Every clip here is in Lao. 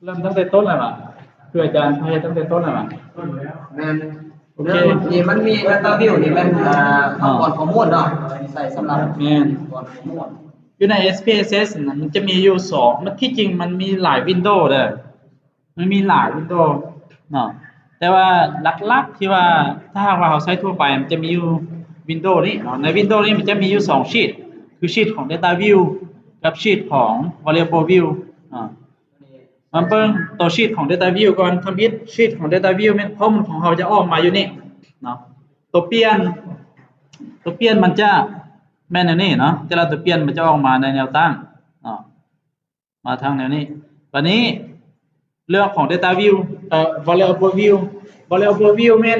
ເລີ່ມຕັ້ງແຕ່ຕົ້ນແລ້ວຫວາ? ຄືອາຈານໃຫ້ຕັ້ງແຕ່ຕົ້ນແລ້ວຫວາ? ແມ່ນ. ໂອເຄ ເລື່ອງນີ້ມັນມີ Data View ນີ້ແມ່ນ ອ່າ ອ່າ ບ່ອນຂໍ້ມູນເນາະ ໃຊ້ສຳລັບ ແມ່ນ ບ່ອນຂໍ້ມູນ. ຢູ່ໃນ SPSS ນະ ມັນຈະມີຢູ່ສອງ ມັນ ທີ່ຈິງມັນມີຫຼາຍ Window ເດີ ມັນມີຫຼາຍ Window ເນາະ ແຕ່ວ່າຫຼັກໆ ທີ່ວ່າຖ້າຫາກວ່າເຮົາໃຊ້ທົ່ວໄປ ມັນຈະມີຢູ່ Window ນີ້ເນາະ. ໃນ Window ນີ້ມັນຈະມີຢູ່ສອງ sheet ຄື sheet ຂອງ Data View ກັບ sheet ຂອງ Variable View ເນາະ. ມາເບິ່ງໂຕ sheet ຂອງ Data View ກ່ອນ. ທຳອິດ sheet ຂອງ Data View ແມ່ນຂໍ້ມູນຂອງເຮົາຈະອອກມາຢູ່ນີ້ເນາະ. ໂຕປ່ຽນ ໂຕປ່ຽນມັນຈະແມ່ນແນວນີ້ເນາະ. ແຕ່ລະໂຕປ່ຽນມັນຈະອອກມາໃນແນວຕັ້ງເນາະ ມາທາງແນວນີ້. ບາດນີ້ເລື່ອງຂອງ Data View ເອີ Variable View Variable View ແມ່ນ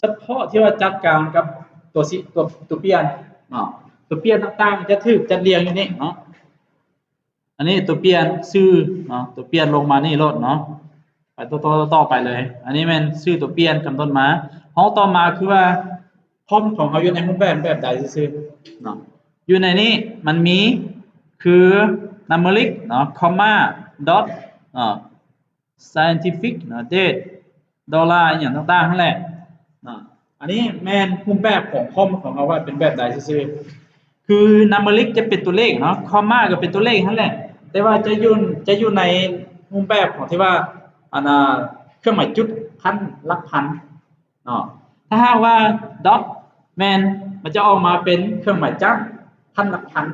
ສະເພາະທີ່ວ່າຈັດການກັບໂຕຊິ ໂຕ ໂຕປ່ຽນເນາະ. ໂຕປ່ຽນຕ່າງໆ ຈະຖືກຈັດລຽງຢູ່ນີ້ເນາະ. ອັນນີ້ຕົວປ່ຽນຊື່ເນາະ ຕົວປ່ຽນລົງມານີ້ໂລດເນາະ ໄປຕໍ່ໆ ຕໍ່ໄປເລີຍ. ອັນນີ້ແມ່ນຊື່ຕົວປ່ຽນກຳນົດມາ. ຫ້ອງຕໍ່ມາຄືວ່າ prompt ຂອງເຮົາຢູ່ໃນຮູບແບບແບບໃດຊື່ໆເນາະ. ຢູ່ໃນນີ້ມັນມີຄື numeric ເນາະ comma dot ເນາະ scientific ເນາະ date dollar ອີ່ຫຍັງຕ່າງໆຫັ້ນແຫຼະເນາະ. ອັນນີ້ແມ່ນຮູບແບບຂອງ prompt ຂອງເຮົາວ່າເປັນແບບໃດຊື່ໆ. ຄື numeric ຈະເປັນຕົວເລກເນາະ comma ກໍເປັນຕົວເລກຫັ້ນແຫຼະ ແຕ່ວ່າຈະຢູ່ ຈະຢູ່ໃນຮູບແບບຂອງທີ່ວ່າ ອັນນ່າ ເຄື່ອງໝາຍຈຸດ ພັນ ຫຼັກພັນເນາະ. ຖ້າຫາກວ່າ dot ແມ່ນ ມັນຈະອອກມາເປັນເຄື່ອງໝາຍຈ້ຳ ພັນ ຫຼັກພັນ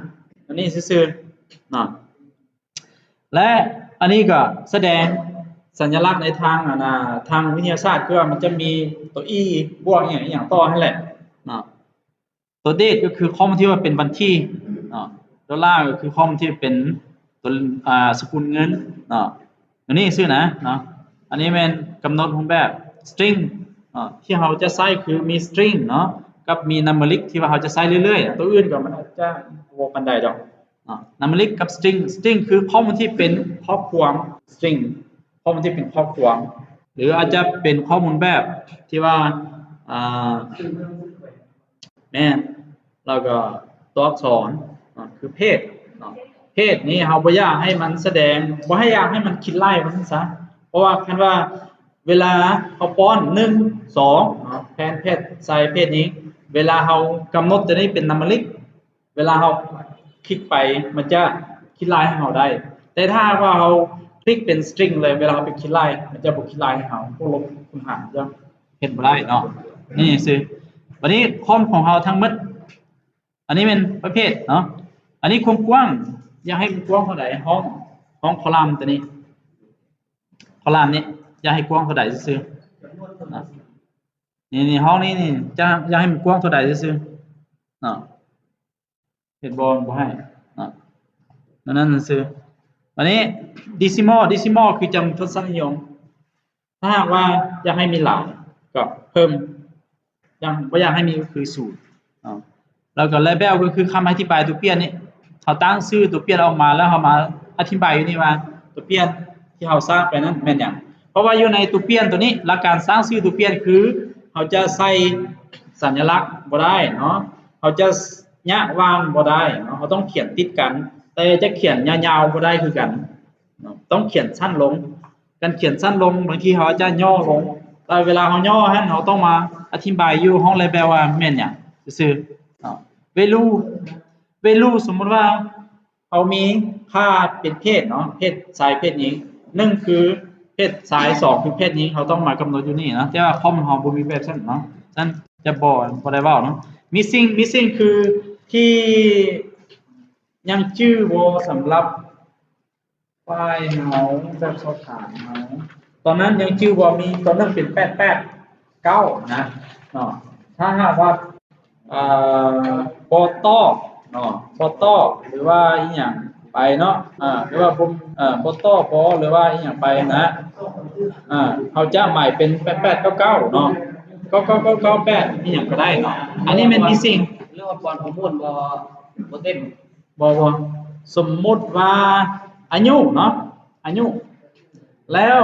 ອັນນີ້ຊື່ໆເນາະ. ແລະ ອັນນີ້ກໍສະແດງສັນຍະລັກໃນທາງ ອັນນ່າ ທາງວິທະຍາສາດ ຄືວ່າມັນຈະມີຕົວ e ບວກອີ່ຫຍັງອີ່ຫຍັງຕໍ່ຫັ້ນແຫຼະເນາະ. ຕົວ date ກໍຄືຂໍ້ມູນທີ່ວ່າເປັນວັນທີເນາະ. dollar ກໍຄືຂໍ້ມູນທີ່ເປັນຕົວ ອ່າ ສະກຸນເງິນເນາະ. ຕົວນີ້ຊື່ນະເນາະ. ອັນນີ້ແມ່ນກຳນົດຮູບແບບ string ເນາະ ທີ່ເຮົາຈະໃຊ້ຄືມີ string ເນາະ ກັບມີ numeric ທີ່ວ່າເຮົາຈະໃຊ້ເລື້ອຍໆ. ຕົວອື່ນກໍມັນອາດຈະບໍ່ປານໃດດອກ. ເນາະ numeric ກັບ string string ຄືຂໍ້ມູນທີ່ເປັນຂໍ້ຄວາມ string ຂໍ້ມູນທີ່ເປັນຂໍ້ຄວາມ ຫຼືອາດຈະເປັນຂໍ້ມູນແບບທີ່ວ່າ ອ່າ ແມ່ນ ແລ້ວກໍຕົວອັກສອນເນາະ ຄືເພດເນາະ. ເພດນີ້ເຮົາບໍ່ຢາກໃຫ້ມັນສະແດງ ບໍ່ໃຫ້ ຢາກໃຫ້ມັນຄິດໄລ່ວ່າຊັ້ນຊະ ເພາະວ່າຄັນວ່າເວລາເຮົາປ້ອນ ໜຶ່ງ ສອງ ເນາະ ແທນເພດ ໃສ່ເພດນີ້ ເວລາເຮົາກຳນົດຕົວນີ້ເປັນ numeric ເວລາເຮົາຄລິກໄປ ມັນຈະຄິດໄລ່ໃຫ້ເຮົາໄດ້ ແຕ່ຖ້າຫາກວ່າເຮົາຄລິກເປັນ string ເລີຍ ເວລາເຮົາໄປຄິດໄລ່ ມັນຈະບໍ່ຄິດໄລ່ໃຫ້ເຮົາ ພວກລົບຄູນຫານຈະເຮັດບໍ່ໄດ້ເນາະ. ນີ້ຊື່ ບັດນີ້ prompt ຂອງເຮົາທັງໝົດ ອັນນີ້ແມ່ນປະເພດເນາະ. ອັນນີ້ຄວາມກວ້າງ ຢາກໃຫ້ມັນກວ້າງເທົ່າໃດ? ຫ້ອງ ຫ້ອງ column ຕົວນີ້ column ນີ້ ຢາກໃຫ້ກວ້າງເທົ່າໃດຊື່ໆເນາະ. ນີ້ ນີ້ ຫ້ອງນີ້ ນີ້ ຈະ ຢາກໃຫ້ມັນກວ້າງເທົ່າໃດຊື່ໆເນາະ. ເຮັດບໍ່ ບໍ່ໃຫ້ເນາະ ນັ້ນຊື່. ບາດນີ້ decimal decimal ຄືຈຳທົດສະນິຍົມ. ຖ້າຫາກວ່າຢາກໃຫ້ມີຫຼາຍກໍເພີ່ມ ຍັງບໍ່ຢາກໃຫ້ມີກໍຄືສູນເນາະ. ແລ້ວກໍ label ກໍຄືຄຳອະທິບາຍຕົວປ່ຽນນີ້ ເຮົາຕັ້ງຊື່ຕົວປ່ຽນອອກມາ ແລ້ວເຮົາມາອະທິບາຍຢູ່ນີ້ວ່າຕົວປ່ຽນທີ່ເຮົາສ້າງໄປນັ້ນແມ່ນຫຍັງ. ເພາະວ່າຢູ່ໃນຕົວປ່ຽນຕົວນີ້ ຫຼັກການສ້າງຊື່ຕົວປ່ຽນຄືເຮົາຈະໃສ່ສັນຍະລັກບໍ່ໄດ້ເນາະ ເຮົາຈະຍະຫວ່າງບໍ່ໄດ້ເນາະ ເຮົາຕ້ອງຂຽນຕິດກັນ ແຕ່ຈະຂຽນຍາວໆບໍ່ໄດ້ຄືກັນເນາະ ຕ້ອງຂຽນສັ້ນລົງ. ການຂຽນສັ້ນລົງ ບາງທີເຮົາອາດຈະຫຍໍ້ລົງ ແຕ່ເວລາເຮົາຫຍໍ້ຫັ້ນ ເຮົາຕ້ອງມາອະທິບາຍຢູ່ຫ້ອງ label ວ່າແມ່ນຫຍັງຊື່ໆເນາະ. value value ສົມມຸດວ່າເຮົາມີຄ່າເປັນເພດເນາະ ເພດຊາຍເພດຍິງ ໜຶ່ງຄືເພດຊາຍ ສອງຄືເພດຍິງ ເຮົາຕ້ອງມາກຳນົດຢູ່ນີ້ເນາະ. ແຕ່ວ່າຄອມເຮົາບໍ່ມີແບບຊັ້ນເນາະ ຊັ້ນຈະບໍ່ ບໍ່ໄດ້ເວົ້າເນາະ. missing missing ຄືທີ່ຍັງຈື່ບໍ່ສຳລັບ ຝ່າຍເຮົາ ແບບສອບຖາມເຮົາ ຕອນນັ້ນຍັງຈື່ບໍ່ ມີຕອນໜຶ່ງເປັນແປດແປດເກົ້ານະເນາະ. ຖ້າຫາກວ່າ ເອີ ບໍ່ຕອບເນາະ ບໍ່ຕອບ ຫຼືວ່າອີ່ຫຍັງໄປເນາະ ເອີ ຫຼືວ່າບໍ່ ເອີ ບໍ່ຕອບບໍ່ ຫຼືວ່າອີ່ຫຍັງໄປນະ ເອີ ເຮົາຈະໝາຍເປັນແປດແປດເກົ້າເກົ້າເນາະ ເກົ້າເກົ້າເກົ້າເກົ້າແປດ ອີ່ຫຍັງກໍໄດ້ເນາະ. ອັນນີ້ແມ່ນ missing ຫຼືວ່າປ້ອນຂໍ້ມູນບໍ່ ບໍ່ເຕັມ. ບໍ່ ບໍ່ ສົມມຸດວ່າອາຍຸເນາະ ອາຍຸ ແລ້ວ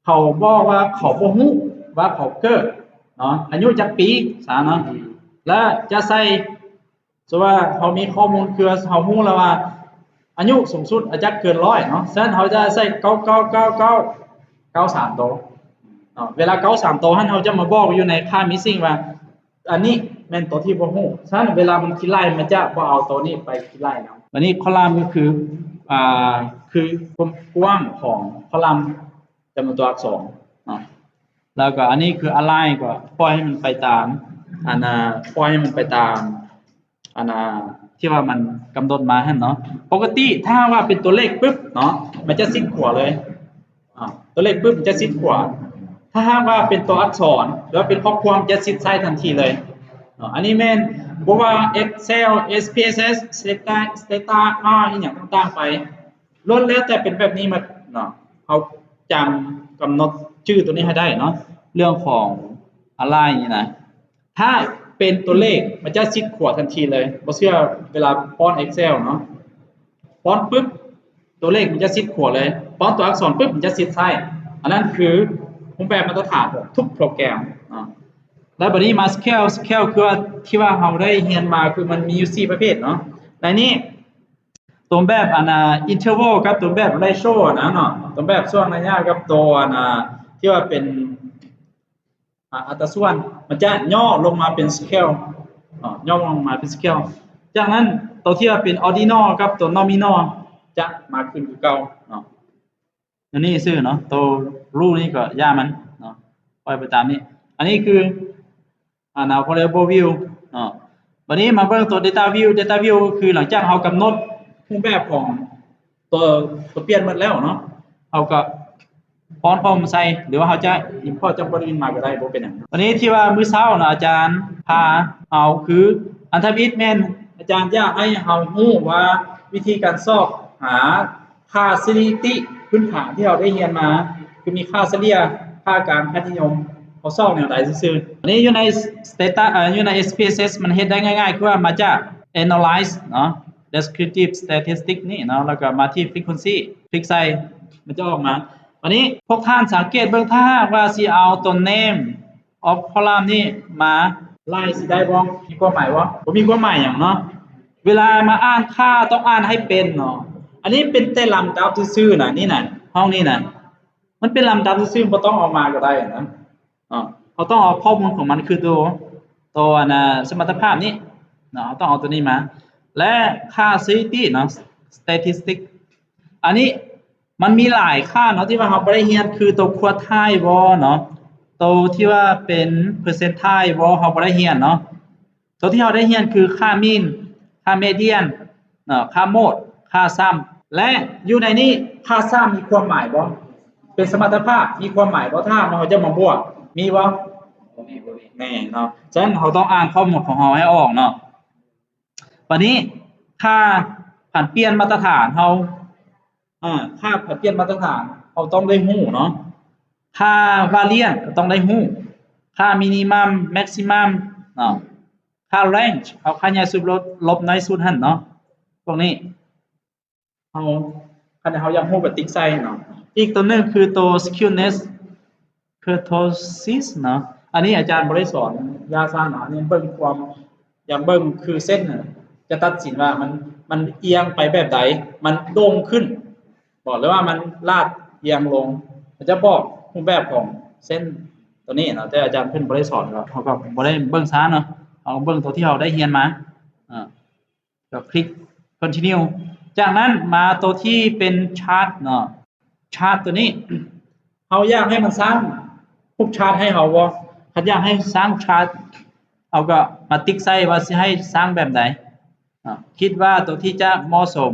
ເຂົາບອກວ່າເຂົາບໍ່ຮູ້ວ່າເຂົາເກີດເນາະ ອາຍຸຈັກປີຊະເນາະ ແລ້ວຈະໃສ່ ສົມມຸດວ່າເຮົາມີຂໍ້ມູນ ຄືເຮົາຮູ້ແລ້ວວ່າ ອາຍຸສູງສຸດອາດຈະເກີນຮ້ອຍເນາະ. ສະນັ້ນເຮົາຈະໃຊ້ເກົ້າເກົ້າເກົ້າເກົ້າ ເກົ້າສາມໂຕເນາະ. ເວລາເກົ້າສາມໂຕຫັ້ນ ເຮົາຈະມາບອກຢູ່ໃນຄ່າ missing ວ່າ ອັນນີ້ແມ່ນໂຕທີ່ບໍ່ຮູ້. ສະນັ້ນເວລາມັນຄິດໄລ່ ມັນຈະບໍ່ເອົາໂຕນີ້ໄປຄິດໄລ່ນຳ. ບັດນີ້ column ກໍຄື ອ່າ ຄືຄວາມກວ້າງຂອງ column ຈຳນວນຕົວອັກສອນເນາະ. ແລ້ວກໍອັນນີ້ຄື align ກໍປ່ອຍໃຫ້ມັນໄປຕາມ ອັນນ່າ ປ່ອຍໃຫ້ມັນໄປຕາມ ອັນນ່າ ທີ່ວ່າມັນກຳນົດມາຫັ້ນເນາະ. ປົກກະຕິຖ້າຫາກວ່າເປັນຕົວເລກປຶບເນາະ ມັນຈະຊິດຂວາເລີຍ. ອາ ຕົວເລກປຶບຈະຊິດຂວາ. ຖ້າຫາກວ່າເປັນຕົວອັກສອນ ຫຼືວ່າເປັນຂໍ້ຄວາມ ຈະຊິດຊ້າຍທັນທີເລີຍເນາະ. ອັນນີ້ແມ່ນບໍ່ວ່າ Excel SPSS Stata Stata R ອີ່ຫຍັງຕ່າງໆໄປ ລ້ວນແລ້ວແຕ່ເປັນແບບນີ້ໝົດເນາະ. ເຮົາຈຳກຳນົດຊື່ຕົວນີ້ໃຫ້ໄດ້ເນາະ ເລື່ອງຂອງ align ນີ້ນະ. ຖ້າເປັນຕົວເລກ ມັນຈະຊິດຂວາທັນທີເລີຍ. ບໍ່ເຊື່ອ ເວລາປ້ອນ Excel ເນາະ ປ້ອນປຶບ ຕົວເລກມັນຈະຊິດຂວາເລີຍ. ປ້ອນຕົວອັກສອນປຶບ ມັນຈະຊິດຊ້າຍ. ອັນນັ້ນຄືຮູບແບບມາດຕະຖານຂອງທຸກໂປຣແກຣມເນາະ. ແລ້ວບັດນີ້ມາ scale scale ຄືວ່າ ທີ່ວ່າເຮົາໄດ້ຮຽນມາ ຄືມັນມີຢູ່ສີ່ປະເພດເນາະ. ໃນນີ້ຕົວແບບອັນນ່າ interval ກັບຕົວແບບ ratio ນະເນາະ. ຕົວແບບຊ່ວງໄລຍະກັບຕົວອັນນ່າ ທີ່ວ່າເປັນ ອາ ອັດຕາສ່ວນ ມັນຈະຫຍໍ້ລົງມາເປັນ scale ເນາະ ຫຍໍ້ລົງມາເປັນ scale. ຈາກນັ້ນ ຕົວທີ່ວ່າເປັນ ordinal ກັບຕົວ nominal ຈະມາຂຶ້ນຄືເກົ່າເນາະ. ອັນນີ້ຊື່ເນາະ ຕົວ rule ນີ້ກໍຢ່າມັນເນາະ ປ່ອຍໄປຕາມນີ້. ອັນນີ້ຄື ອັນນ່າ variable view ເນາະ. ບັດນີ້ມາເບິ່ງຕົວ data view. Data view ກໍຄືຫຼັງຈາກເຮົາກຳນົດຮູບແບບຂອງ ຕົວ ຕົວປ່ຽນໝົດແລ້ວເນາະ ເຮົາກໍປ້ອນຂໍ້ມູນໃສ່ ຫຼືວ່າເຮົາຈະ import ຈາກບ່ອນອື່ນມາກໍໄດ້ ບໍ່ເປັນຫຍັງ. ວັນນີ້ທີ່ວ່າມື້ເຊົ້າເນາະ ອາຈານພາເອົາຄື ອັນທຳອິດແມ່ນອາຈານຢາກໃຫ້ເຮົາຮູ້ວ່າວິທີການຊອກຫາຄ່າສະຖິຕິພື້ນຖານທີ່ເຮົາໄດ້ຮຽນມາ ຄືມີຄ່າສະເລ່ຍ ຄ່າກາງ ຄ່ານິຍົມ ເຮົາຊອກແນວໃດຊື່ໆ. ອັນນີ້ຢູ່ໃນ Stata ເອີ ຢູ່ໃນ SPSS ມັນເຮັດໄດ້ງ່າຍໆ ຄືວ່າມາຈາກ analyze ເນາະ descriptive statistic ນີ້ເນາະ ແລ້ວກໍມາທີ່ frequency ຄລິກໃສ່ ມັນຈະອອກມາ. ບັດນີ້ພວກທ່ານສັງເກດເບິ່ງ ຖ້າຫາກວ່າຊິເອົາຕົວ name of column ນີ້ມາໄລ່ ຊິໄດ້ບໍ່? ມີຄວາມໝາຍບໍ່? ບໍ່ມີຄວາມໝາຍຫຍັງເນາະ. ເວລາມາອ່ານຄ່າ ຕ້ອງອ່ານໃຫ້ເປັນເນາະ. ອັນນີ້ເປັນແຕ່ລຳດັບຊື່ໆນະ ນີ້ນະ ຫ້ອງນີ້ນະ ມັນເປັນລຳດັບຊື່ໆ ບໍ່ຕ້ອງເອົາມາກໍໄດ້ນະ. ເນາະ ເຮົາຕ້ອງເອົາຂໍ້ມູນຂອງມັນຄືໂຕ ໂຕອັນນ່າ ສະມັດຕະພາບນີ້ເນາະ ເຮົາຕ້ອງເອົາໂຕນີ້ມາ ແລະ ຄ່າສະຖິຕິເນາະ statistic. ອັນນີ້ມັນມີຫຼາຍຄ່າເນາະ ທີ່ວ່າເຮົາບໍ່ໄດ້ຮຽນ ຄືໂຕ quartile ບໍ່ເນາະ ໂຕທີ່ວ່າເປັນ percentile ບໍ່ ເຮົາບໍ່ໄດ້ຮຽນເນາະ. ຕົວທີ່ເຮົາໄດ້ຮຽນຄືຄ່າ mean ຄ່າ median ເນາະ ຄ່າ mode ຄ່າ sum ແລະ ຢູ່ໃນນີ້ຄ່າ sum ມີຄວາມໝາຍບໍ່? ເປັນສະມັດຕະພາບ ມີຄວາມໝາຍບໍ່? ຖ້າເຮົາຈະມາບວກ ມີບໍ່? ບໍ່ມີ ບໍ່ມີ ແນ່ເນາະ. ສະນັ້ນເຮົາຕ້ອງອ່ານຂໍ້ມູນຂອງເຮົາໃຫ້ອອກເນາະ. ບັດນີ້ຄ່າຜັນປ່ຽນມາດຕະຖານເຮົາ ອາ ຄ່າຜັນປ່ຽນມາດຕະຖານເຮົາຕ້ອງໄດ້ຮູ້ເນາະ. ຄ່າ variance ກໍຕ້ອງໄດ້ຮູ້ ຄ່າ minimum maximum ເນາະ. ຄ່າ range ເອົາຄ່າໃຫຍ່ສຸດລົບ ລົບນ້ອຍສຸດຫັ້ນເນາະ. ພວກນີ້ເຮົາ ຄັນເຮົາຢາກຮູ້ກໍຕິກໃສ່ເນາະ. ອີກຕົວໜຶ່ງຄືຕົວ skewness kurtosis ເນາະ. ອັນນີ້ອາຈານບໍ່ໄດ້ສອນຢ່າຊ່າງເນາະ ອັນນີ້ເບິ່ງຄວາມ ຢາກເບິ່ງຄືເສັ້ນນະ ຈະຕັດສິນວ່າມັນ ມັນອຽງໄປແບບໃດ ມັນໂດ່ງຂຶ້ນບໍ ຫຼືວ່າມັນລາດອຽງລົງ. ເຂົາຈະບອກຮູບແບບຂອງເສັ້ນຕົວນີ້ເນາະ ແຕ່ອາຈານເພິ່ນບໍ່ໄດ້ສອນ ເຮົາກໍບໍ່ໄດ້ເບິ່ງຊ້າເນາະ ເຮົາເບິ່ງຕົວທີ່ເຮົາໄດ້ຮຽນມາ ອາ ກໍຄລິກ continue. ຈາກນັ້ນມາຕົວທີ່ເປັນ chart ເນາະ chart ຕົວນີ້ ເຮົາຢາກໃຫ້ມັນສ້າງຮູບ chart ໃຫ້ເຮົາບໍ່? ຄັນຢາກໃຫ້ສ້າງ chart ເຮົາກໍມາຕິກໃສ່ວ່າຊິໃຫ້ສ້າງແບບໃດເນາະ. ຄິດວ່າຕົວທີ່ຈະເໝາະສົມ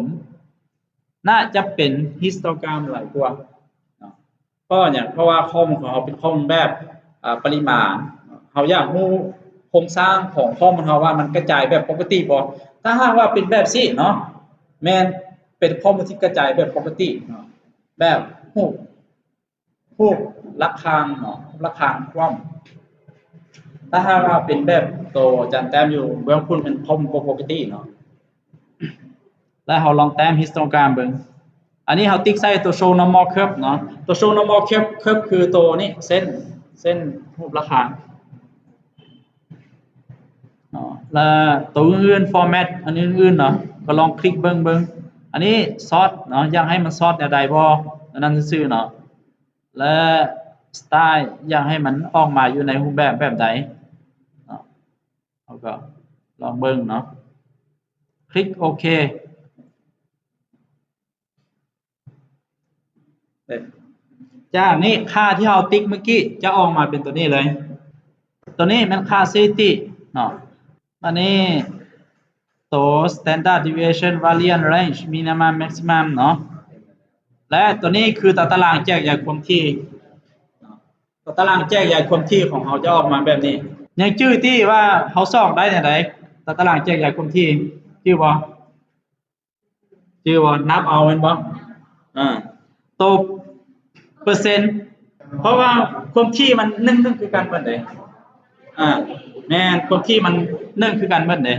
ໜ້າຈະເປັນ histogram ຫຼາຍກວ່າເນາະ. ເພາະຫຍັງ? ເພາະວ່າຂໍ້ມູນຂອງເຮົາເປັນຂໍ້ມູນແບບ ອາ ປະລິມານ. ເຮົາຢາກຮູ້ໂຄງສ້າງຂອງຂໍ້ມູນເຮົາວ່າມັນກະຈາຍແບບປົກກະຕິບໍ່? ຖ້າຫາກວ່າເປັນແບບຊີ້ເນາະ ແມ່ນເປັນຂໍ້ມູນທີ່ກະຈາຍແບບປົກກະຕິເນາະ ແບບຮູບ ຮູບລະຄາງເນາະ ລະຄາງຂວ້ຳ. ຖ້າຫາກວ່າເປັນແບບໂຕອາຈານແຕ້ມຢູ່ເບື້ອງພຸ້ນ ແມ່ນຂໍ້ມູນບໍ່ປົກກະຕິເນາະ. ແລ້ວເຮົາລອງແຕ້ມ histogram ເບິ່ງ. ອັນນີ້ເຮົາຕິກໃສ່ຕົວ show normal curve ເນາະ. ຕົວ show normal curve curve ຄືຕົວນີ້ ເສັ້ນ ເສັ້ນຮູບລະຄາງເນາະ. ແລ້ວຕົວອື່ນໆ format ອັນອື່ນໆເນາະ ກໍລອງຄລິກເບິ່ງເບິ່ງ. ອັນນີ້ຊອດເນາະ ຢາກໃຫ້ມັນຊອດແນວໃດບໍ່ ອັນນັ້ນຊື່ໆເນາະ ແລະ ສະໄຕລ໌ ຢາກໃຫ້ມັນອອກມາຢູ່ໃນຮູບແບບແບບໃດເນາະ ເຮົາກໍລອງເບິ່ງເນາະ ຄລິກໂອເຄ. ຈາກນີ້ຄ່າທີ່ເຮົາຕິກເມື່ອກີ້ຈະອອກມາເປັນຕົວນີ້ເລີຍ ຕົວນີ້ແມ່ນຄ່າສະຖິຕິເນາະ ອັນນີ້ໂຕ standard deviation variance range minimum maximum ເນາະ ແລະ ຕົວນີ້ຄືຕາຕະລາງແຈກຢາຍຄວາມຖີ່ເນາະ ຕາຕະລາງແຈກຢາຍຄວາມຖີ່ຂອງເຮົາຈະອອກມາແບບນີ້ ຍັງຈື່ຕິວ່າເຮົາຊອກໄດ້ແນວໃດ ຕາຕະລາງແຈກຢາຍຄວາມຖີ່ ຈື່ບໍ່? ຈື່ບໍ່? ນັບເອົາແມ່ນບໍ່? ອາ ໂຕເປີເຊັນ ເພາະວ່າຄວາມຖີ່ມັນໜຶ່ງ ໜຶ່ງຄືກັນເບິດເດ້ ອາ ແມ່ນ ຄວາມຖີ່ມັນໜຶ່ງຄືກັນເບິດເດ້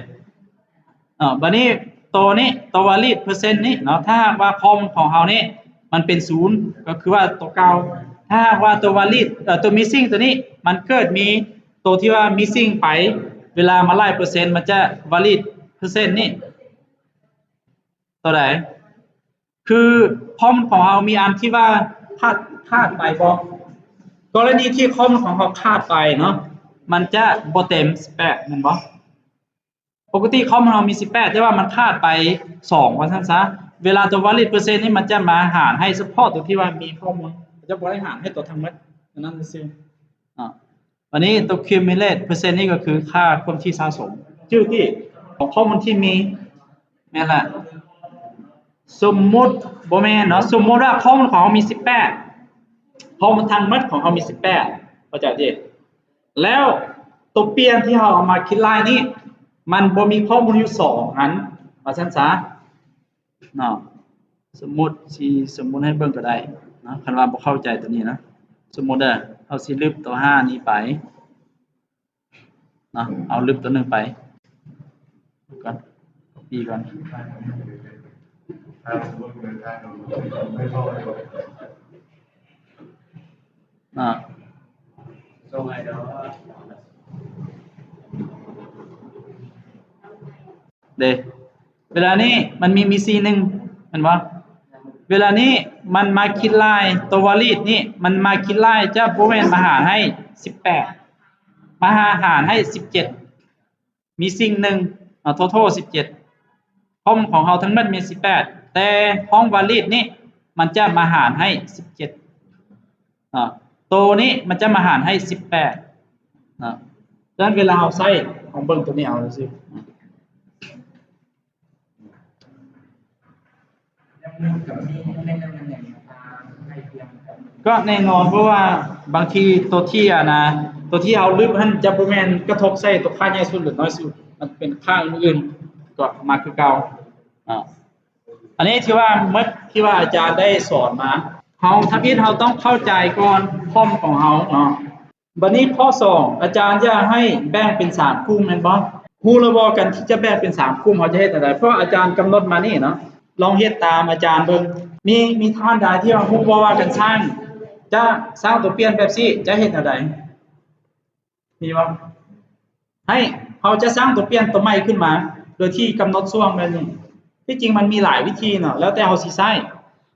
ອາ ບາດນີ້ໂຕນີ້ ໂຕວາລີດເປີເຊັນນີ້ເນາະ ຖ້າຫາກວ່າຄອມຂອງເຮົານີ້ມັນເປັນສູນ ກໍຄືວ່າໂຕເກົ່າ ຖ້າຫາກວ່າໂຕວາລີດ ເອີ ໂຕມິສຊິງໂຕນີ້ ມັນເກີດມີໂຕທີ່ວ່າມິສຊິງໄປ ເວລາມາໄລ່ເປີເຊັນ ມັນຈະວາລີດເປີເຊັນນີ້ ຕົວໃດ? ຄືຂໍ້ມູນຂອງເຮົາມີອັນທີ່ວ່າຂາດ ຂາດໄປບໍ່? ກໍລະນີທີ່ຂໍ້ມູນຂອງເຮົາຂາດໄປເນາະ ມັນຈະບໍ່ເຕັມສິບແປດແມ່ນບໍ່? ປົກກະຕິຂໍ້ມູນເຮົາມີສິບແປດ ແຕ່ວ່າມັນຂາດໄປສອງ ວ່າຊັ້ນຊະ ເວລາຕົວວາລີດເປີເຊັນນີ້ ມັນຈະມາຫານໃຫ້ສະເພາະຕົວທີ່ວ່າມີຂໍ້ມູນ ມັນຈະບໍ່ໄດ້ຫານໃຫ້ຕົວທັງໝົດ ອັນນັ້ນຊື່ໆ ອາ ອັນນີ້ຕົວຄິວມູເລດເປີເຊັນນີ້ກໍຄືຄ່າຄວາມຖີ່ສະສົມ ຈື່ຕິ ຂອງຂໍ້ມູນທີ່ມີ ແມ່ນລະ ສົມມຸດ ບໍ່ແມ່ນເນາະ ສົມມຸດວ່າຂໍ້ມູນຂອງເຮົາມີສິບແປດ ຂໍ້ມູນທັງໝົດຂອງເຮົາມີສິບແປດ ເຂົ້າໃຈຕິ? ແລ້ວຕົວປ່ຽນທີ່ເຮົາເອົາມາຄິດໄລ່ນີ້ ມັນບໍ່ມີຂໍ້ມູນຢູ່ສອງອັນ ວ່າຊັ້ນຊະ ເນາະ ສົມມຸດ ຊິສົມມຸດໃຫ້ເບິ່ງກໍໄດ້ເນາະ ຄັນວ່າບໍ່ເຂົ້າໃຈຕົວນີ້ນະ ສົມມຸດເດີ ເຮົາຊິລຶບຕົວຫ້ານີ້ໄປເນາະ ເອົາລຶບຕົວໜຶ່ງໄປກ່ອນ ກັອບປີ້ກ່ອນ ເນາະ ເດ້ ເວລານີ້ມັນມີມິສຊິງໜຶ່ງແມ່ນບໍ່? ເວລານີ້ມັນມາຄິດໄລ່ຕົວວາລີດນີ້ ມັນມາຄິດໄລ່ ຈະບໍ່ແມ່ນມາຫານໃຫ້ສິບແປດ ມາຫາ ຫານໃຫ້ສິບເຈັດ ມີຊິງໜຶ່ງເນາະ ໂທໂທສິບເຈັດ ຄອມຂອງເຮົາທັງໝົດມີສິບແປດ ແຕ່ຫ້ອງວາລີດນີ້ມັນຈະມາຫານໃຫ້ສິບເຈັດເນາະ ໂຕນີ້ມັນຈະມາຫານໃຫ້ສິບແປດເນາະ ສະນັ້ນເວລາເຮົາໃຊ້ ເຮົາເບິ່ງໂຕນີ້ເອົາຊື່ໆ. ກໍແນ່ນອນ ເພາະວ່າບາງທີຕົວທີ່ ອັນນະ ຕົວທີ່ເຮົາລຶບຫັ້ນຈະບໍ່ແມ່ນກະທົບໃສ່ຕົວຄ່າໃຫຍ່ສຸດ ຫຼື ນ້ອຍສຸດ ມັນເປັນຄ່າອື່ນໆ ກໍມາຄືເກົ່າ. ອາ ອັນນີ້ຖືວ່າໝົດທີ່ວ່າອາຈານໄດ້ສອນມາ. ເຮົາ ທຳອິດເຮົາຕ້ອງເຂົ້າໃຈກ່ອນຄອມຂອງເຮົາເນາະ. ບັດນີ້ຂໍ້ສອງ ອາຈານຢາກໃຫ້ແບ່ງເປັນສາມກຸ່ມແມ່ນບໍ່? ຮູ້ແລ້ວບໍ່ ການທີ່ຈະແບ່ງເປັນສາມກຸ່ມ ເຮົາຈະເຮັດແນວໃດ? ເພາະອາຈານກຳນົດມານີ້ເນາະ ລອງເຮັດຕາມອາຈານເບິ່ງ. ມີ ມີທ່ານໃດທີ່ວ່າຮູ້ບໍ່ວ່າການສ້າງ ຈະສ້າງຕົວປ່ຽນແບບຊີ້ ຈະເຮັດແນວໃດ? ມີບໍ່? ໃຫ້ເຮົາຈະສ້າງຕົວປ່ຽນຕົວໃໝ່ຂຶ້ນມາ ໂດຍທີ່ກຳນົດຊ່ວງແບບນີ້. ທີ່ຈິງມັນມີຫຼາຍວິທີເນາະ ແລ້ວແຕ່ເຮົາຊິໃຊ້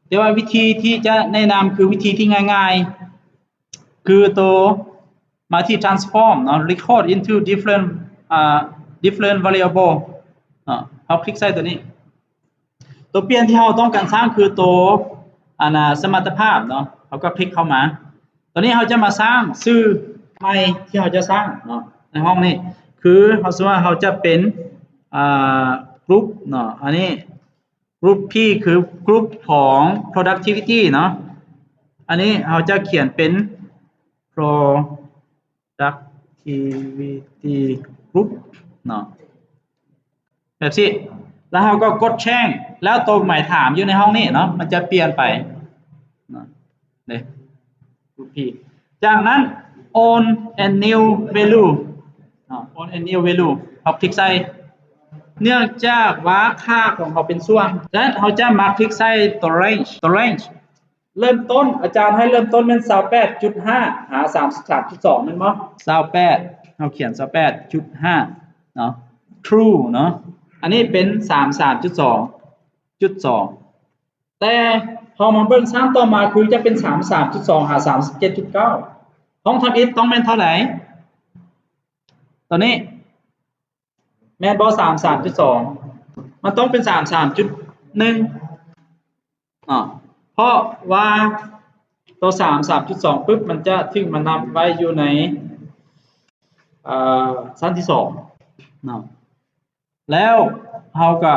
ແຕ່ວ່າວິທີທີ່ຈະແນະນຳຄືວິທີທີ່ງ່າຍໆ ຄືໂຕ multi transform ເນາະ record into different ອາ different variable ເນາະ ເຮົາຄລິກໃສ່ຕົວນີ້. ຕົວປ່ຽນທີ່ເຮົາຕ້ອງການສ້າງຄືໂຕ ອັນນະ ສະມັດຕະພາບເນາະ ເຮົາກໍຄລິກເຂົ້າມາ. ຕອນນີ້ເຮົາຈະມາສ້າງຊື່ໃໝ່ທີ່ເຮົາຈະສ້າງເນາະ ໃນຫ້ອງນີ້ ຄືເຮົາ ສົມມຸດວ່າເຮົາຈະເປັນ ອາ group ເນາະ ອັນນີ້ group P ຄື group ຂອງ productivity ເນາະ ອັນນີ້ເຮົາຈະຂຽນເປັນ productivity group ເນາະ ແບບຊີ້ ແລ້ວເຮົາກໍກົດ change ແລ້ວຕົວໝາຍຖາມຢູ່ໃນຫ້ອງນີ້ເນາະ ມັນຈະປ່ຽນໄປເນາະ ເດ້ group P. ຈາກນັ້ນ own a new value ເນາະ own a new value ເຮົາຄລິກໃສ່ ເນື່ອງຈາກວ່າຄ່າຂອງເຮົາເປັນຊ່ວງ ສະນັ້ນເຮົາຈະມາຄລິກໃສ່ຕົວ range ຕົວ range ເລີ່ມຕົ້ນ ອາຈານໃຫ້ເລີ່ມຕົ້ນແມ່ນ ຊາວແປດຈຸດຫ້າ ຫາ ສາມສິບສາມຈຸດສອງ ແມ່ນບໍ່? ຊາວແປດ ເຮົາຂຽນ ຊາວແປດຈຸດຫ້າ ເນາະ true ເນາະ ອັນນີ້ເປັນ ສາມສິບສາມຈຸດສອງ ຈຸດສອງ ແຕ່ເຮົາມາເບິ່ງຊັ້ນຕໍ່ມາ ຄືຈະເປັນສາມສາມຈຸດສອງຫາສາມສິບເຈັດຈຸດເກົ້າ ຫ້ອງທຳອິດຕ້ອງແມ່ນເທົ່າໃດ? ຕົວນີ້ແມ່ນບໍ່? ສາມສາມຈຸດສອງ ມັນຕ້ອງເປັນສາມສາມຈຸດໜຶ່ງເນາະ ເພາະວ່າຕົວສາມສາມຈຸດສອງປຶບ ມັນຈະຖືກມານັບໄວ້ຢູ່ໃນ ເອີ ຊັ້ນທີສອງເນາະ. ແລ້ວເຮົາກໍ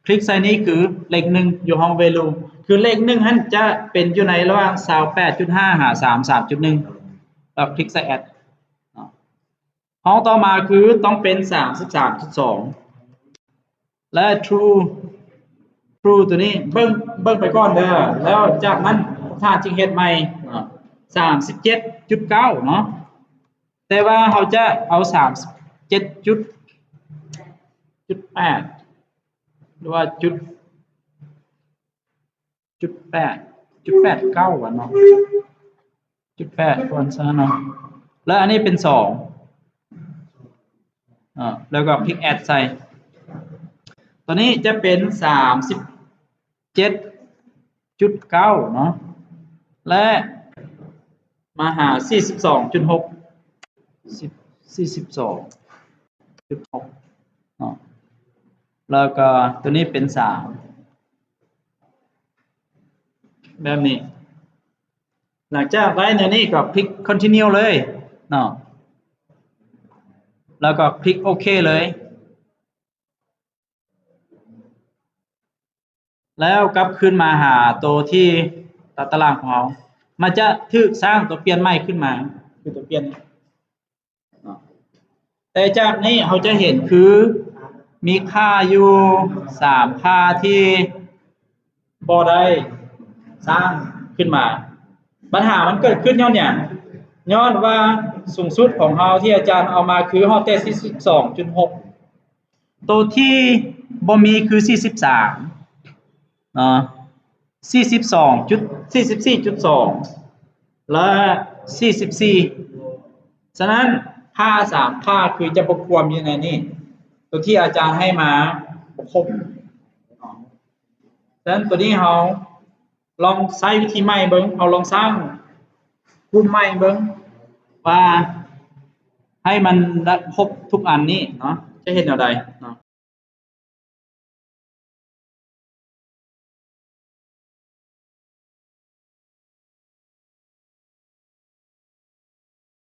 ຄລິກໃສ່ນີ້ ຄືເລກໜຶ່ງຢູ່ຫ້ອງ value ຄືເລກໜຶ່ງຫັ້ນຈະເປັນຢູ່ໃນລະຫວ່າງຊາວແປດຈຸດຫ້າຫາສາມສິບສາມຈຸດໜຶ່ງ ແລ້ວຄລິກໃສ່ add ເນາະ. ຫ້ອງຕໍ່ມາຄືຕ້ອງເປັນສາມສິບສາມຈຸດສອງ ແລະ true true ຕົວນີ້ເບິ່ງ ເບິ່ງໄປກ່ອນເດີ ແລ້ວຈາກນັ້ນທ່ານຈຶ່ງເຮັດໃໝ່ເນາະ ສາມສິບເຈັດຈຸດເກົ້າເນາະ. ແຕ່ວ່າເຮົາຈະເອົາສາມສິບເຈັດຈຸດ ຈຸດແປດ ຫຼືວ່າຈຸດ ຈຸດແປດ ຈຸດແປດເກົ້າ ວ່າເນາະ ຈຸດແປດກ່ອນຊະເນາະ ແລ້ວອັນນີ້ເປັນສອງ ເນາະ ແລ້ວກໍຄລິກ add ໃສ່ ຕົວນີ້ຈະເປັນສາມສິບເຈັດຈຸດເກົ້າເນາະ ແລະ ມາຫາສີ່ສິບສອງຈຸດຫົກ ສີ່ສິບສອງຈຸດຫົກເນາະ ແລ້ວກໍຕົວນີ້ເປັນສາມ ແບບນີ້. ຫຼັງຈາກໄດ້ແນວນີ້ກໍຄລິກ continue ເລີຍເນາະ ແລ້ວກໍຄລິກໂອເຄເລີຍ. ແລ້ວກັບຄືນມາຫາໂຕທີ່ຕາຕະລາງຂອງເຮົາ ມັນຈະຖືກສ້າງຕົວປ່ຽນໃໝ່ຂຶ້ນມາ ຄືຕົວປ່ຽນນີ້ເນາະ. ແຕ່ຈາກນີ້ເຮົາຈະເຫັນຄືມີຄ່າຢູ່ສາມຄ່າທີ່ບໍ່ໄດ້ສ້າງຂຶ້ນມາ. ບັນຫາມັນເກີດຂຶ້ນຍ້ອນຫຍັງ? ຍ້ອນວ່າສູງສຸດຂອງເຮົາທີ່ອາຈານເອົາມາຄືຮອດແຕ່ສີ່ສິບສອງຈຸດຫົກ ໂຕທີ່ບໍ່ມີຄືສີ່ສິບສາມເນາະ ສີ່ສິບສອງຈຸດ ສີ່ສິບສີ່ຈຸດສອງ ແລະ ສີ່ສິບສີ່. ສະນັ້ນ ຄ່າສາມຄ່າຄືຈະບໍ່ຄວນຢູ່ໃນນີ້ ໂຕທີ່ອາຈານໃຫ້ມາບໍ່ຄົບ. ສະນັ້ນ ໂຕນີ້ເຮົາ ລອງໃຊ້ວິທີໃໝ່ເບິ່ງ ເຮົາລອງສ້າງກຸ່ມໃໝ່ເບິ່ງວ່າໃຫ້ມັນໄດ້ຄົບທຸກອັນນີ້ເນາະ ຈະເຮັດແນວໃດເນາະ.